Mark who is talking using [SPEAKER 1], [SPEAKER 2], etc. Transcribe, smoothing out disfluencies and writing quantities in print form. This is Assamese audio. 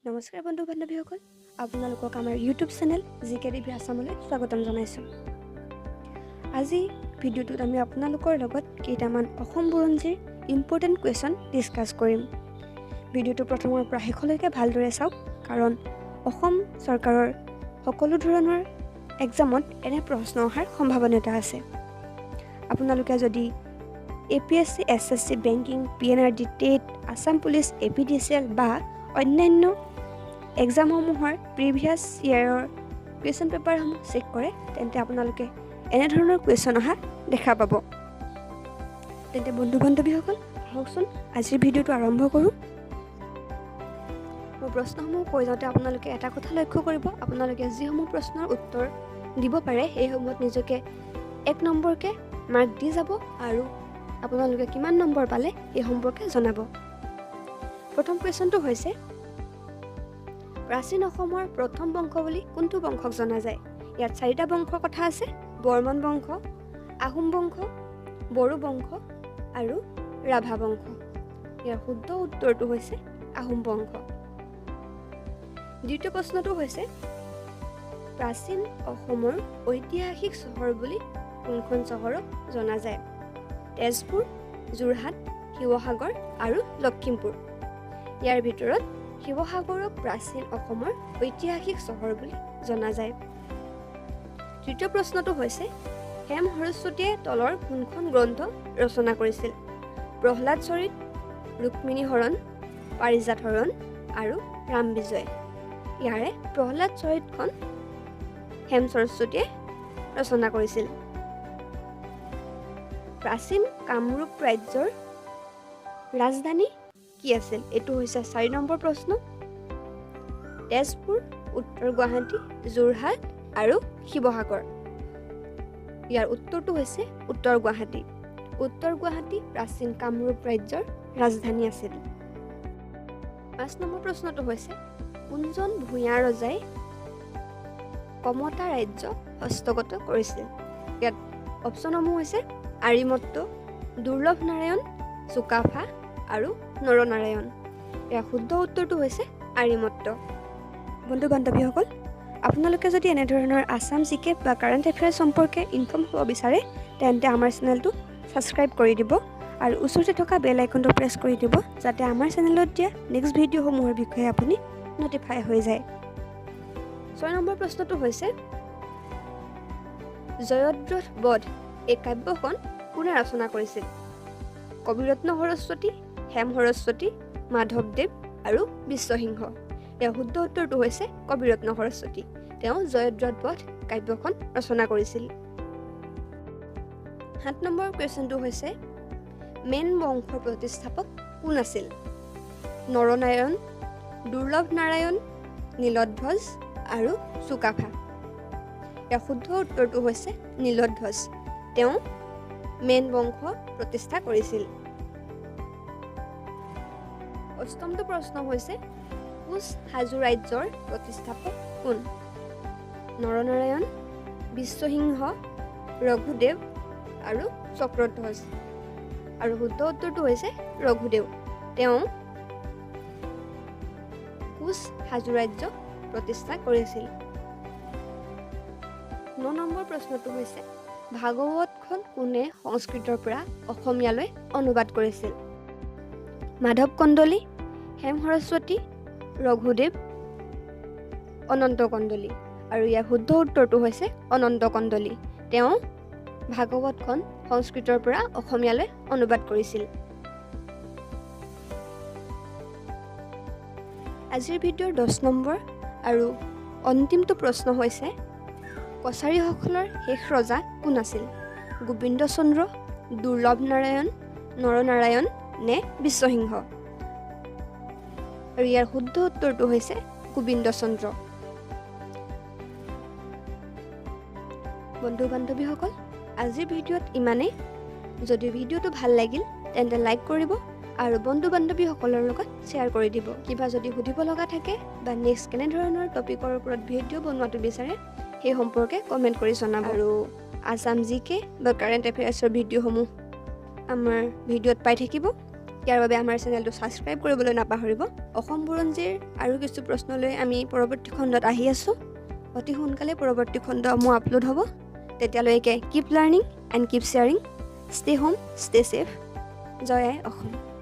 [SPEAKER 1] নমস্কাৰ বন্ধু বান্ধৱীসকল, আপোনালোকক আমাৰ YouTube channel G K TV আছামলৈ স্বাগতম জনাইছোঁ। আজি ভিডিঅ'টোত আমি আপোনালোকৰ লগত কেইটামান অসম বুৰঞ্জীৰ ইম্পৰ্টেণ্ট কুৱেশ্যন ডিছকাছ কৰিম। ভিডিঅ'টো প্ৰথমৰ পৰা শেষলৈকে ভালদৰে চাওক, কাৰণ অসম চৰকাৰৰ সকলো ধৰণৰ এক্সামত এনে প্ৰশ্ন অহাৰ সম্ভাৱনীয়তা আছে। আপোনালোকে যদি A P S C, S S C, banking, P N R D, TET, Assam police, A P D C L বা অন্যান্য এক্সামসমূহৰ প্ৰিভিয়াছ ইয়েৰৰ কুৱেশ্যন পেপাৰসমূহ চেক কৰে, তেন্তে আপোনালোকে এনেধৰণৰ কুৱেশ্যন অহা দেখা পাব। তেন্তে বন্ধু বান্ধৱীসকল, আহকচোন আজিৰ ভিডিঅ'টো আৰম্ভ কৰোঁ। মই প্ৰশ্নসমূহ কৈ যাওঁতে আপোনালোকে এটা কথা লক্ষ্য কৰিব, আপোনালোকে যিসমূহ প্ৰশ্নৰ উত্তৰ দিব পাৰে সেইসমূহত নিজকে 1 নম্বৰকৈ মাৰ্ক দি যাব আৰু আপোনালোকে কিমান নম্বৰ পালে সেই সম্পৰ্কে জনাব। প্ৰথম কুৱেশ্যনটো হৈছে, প্ৰাচীন অসমৰ প্ৰথম বংশ বুলি কোনটো বংশক জনা যায়? ইয়াত চাৰিটা বংশৰ কথা আছে: বৰ্মন বংশ, আহোম বংশ, বড়ো বংশ আৰু ৰাভা বংশ। ইয়াৰ শুদ্ধ উত্তৰটো হৈছে আহোম বংশ। দ্বিতীয় প্ৰশ্নটো হৈছে, প্ৰাচীন অসমৰ ঐতিহাসিক চহৰ বুলি কোনখন চহৰক জনা যায়? তেজপুৰ, যোৰহাট, শিৱসাগৰ আৰু লখিমপুৰ। ইয়াৰ ভিতৰত শিৱসাগৰক প্ৰাচীন অসমৰ ঐতিহাসিক চহৰ বুলি জনা যায়। তৃতীয় প্ৰশ্নটো হৈছে, হেম সৰস্বতীয়ে তলৰ কোনখন গ্ৰন্থ ৰচনা কৰিছিল? প্ৰহ্লাদ চৰিত, ৰুক্মিণী হৰণ, পাৰিজাত হৰণ আৰু ৰাম বিজয়। ইয়াৰে প্ৰহ্লাদ চৰিতখন হেম সৰস্বতীয়ে ৰচনা কৰিছিল। প্ৰাচীন কামৰূপ ৰাজ্যৰ ৰাজধানী কি আছিল? এইটো হৈছে 4 নম্বৰ প্ৰশ্ন। তেজপুৰ, উত্তৰ গুৱাহাটী, যোৰহাট আৰু শিৱসাগৰ। ইয়াৰ উত্তৰটো হৈছে উত্তৰ গুৱাহাটী। উত্তৰ গুৱাহাটী প্ৰাচীন কামৰূপ ৰাজ্যৰ ৰাজধানী আছিল। 5 নম্বৰ প্ৰশ্নটো হৈছে, কোনজন ভূঞা ৰজাই কমতা ৰাজ্য হস্তগত কৰিছিল? ইয়াত অপশ্যনসমূহ হৈছে আৰিমত্ত, দুৰ্লভ নাৰায়ণ, চুকাফা আৰু নৰনাৰায়ণ। ইয়াৰ শুদ্ধ উত্তৰটো হৈছে আৰিমত্ত। বন্ধু বান্ধৱীসকল, আপোনালোকে যদি এনেধৰণৰ আছাম জি কে বা কাৰেণ্ট এফেয়াৰ্ছ সম্পৰ্কে ইনফৰ্ম হ'ব বিচাৰে, তেন্তে আমাৰ চেনেলটো ছাবস্ক্ৰাইব কৰি দিব আৰু ওচৰতে থকা বেল আইকনটো প্ৰেছ কৰি দিব, যাতে আমাৰ চেনেলত দিয়া নেক্সট ভিডিঅ'সমূহৰ বিষয়ে আপুনি ন'টিফাই হৈ যায়। 6 নম্বৰ প্ৰশ্নটো হৈছে, জয়দ্ৰথ বধ এই কাব্যখন কোনে ৰচনা কৰিছিল? কবিৰত্ন সৰস্বতী, হেম সৰস্বতী, মাধৱদেৱ আৰু বিশ্বসিংহ। ইয়াৰ শুদ্ধ উত্তৰটো হৈছে কবিৰত্ন সৰস্বতী। তেওঁ জয়দ্ৰথ বধ কাব্যখন ৰচনা কৰিছিল। 7 নম্বৰ কুৱেশ্যনটো হৈছে, মেন বংশৰ প্ৰতিষ্ঠাপক কোন আছিল? নৰনাৰায়ণ, দুৰ্লভ নাৰায়ণ, নীলধ্বজ আৰু চুকাফা। ইয়াৰ শুদ্ধ উত্তৰটো হৈছে নীলধ্বজ। তেওঁ মেন বংশ প্ৰতিষ্ঠা কৰিছিল। অষ্টমটো প্ৰশ্ন হৈছে, কোচ হাজো ৰাজ্যৰ প্ৰতিষ্ঠাপক কোন? নৰনাৰায়ণ, বিশ্বসিংহ, ৰঘুদেৱ আৰু চক্ৰধ্বজ। আৰু শুদ্ধ উত্তৰটো হৈছে ৰঘুদেৱ। তেওঁ কোচ হাজো ৰাজ্য প্ৰতিষ্ঠা কৰিছিল। 9 নম্বৰ প্ৰশ্নটো হৈছে, ভাগৱতখন কোনে সংস্কৃতৰ পৰা অসমীয়ালৈ অনুবাদ কৰিছিল? মাধৱ কন্দলী, হেম সৰস্বতী, ৰঘুদেৱ, অনন্ত কন্দলী। আৰু ইয়াৰ শুদ্ধ উত্তৰটো হৈছে অনন্ত কন্দলী। তেওঁ ভাগৱতখন সংস্কৃতৰ পৰা অসমীয়ালৈ অনুবাদ কৰিছিল। আজিৰ ভিডিঅ'ৰ 10 নম্বৰ আৰু অন্তিমটো প্ৰশ্ন হৈছে, কছাৰীসকলৰ শেষ ৰজা কোন আছিল? গোবিন্দ চন্দ্ৰ, দুৰ্লভ নাৰায়ণ, নৰনাৰায়ণ নে বিশ্বসিংহ? আৰু ইয়াৰ শুদ্ধ উত্তৰটো হৈছে গোবিন্দ চন্দ্ৰ। বন্ধু বান্ধৱীসকল, আজিৰ ভিডিঅ'ত ইমানেই। যদি ভিডিঅ'টো ভাল লাগিল তেন্তে লাইক কৰিব আৰু বন্ধু বান্ধৱীসকলৰ লগত শ্বেয়াৰ কৰি দিব। কিবা যদি সুধিব লগা থাকে বা নেক্সট কেনেধৰণৰ টপিকৰ ওপৰত ভিডিঅ' বনোৱাটো বিচাৰে সেই সম্পৰ্কে কমেণ্ট কৰি জনাব। আৰু আছাম জি কে বা কাৰেণ্ট এফেয়াৰ্ছৰ ভিডিঅ'সমূহ আমাৰ ভিডিঅ'ত পাই থাকিব। ইয়াৰ বাবে আমাৰ চেনেলটো ছাবস্ক্ৰাইব কৰিবলৈ নাপাহৰিব। অসম বুৰঞ্জীৰ আৰু কিছু প্ৰশ্ন লৈ আমি পৰৱৰ্তী খণ্ডত আহি আছোঁ। অতি সোনকালে পৰৱৰ্তী খণ্ডসমূহ আপলোড হ'ব। তেতিয়ালৈকে keep learning and keep sharing. Stay home, stay safe. Joy I Assam.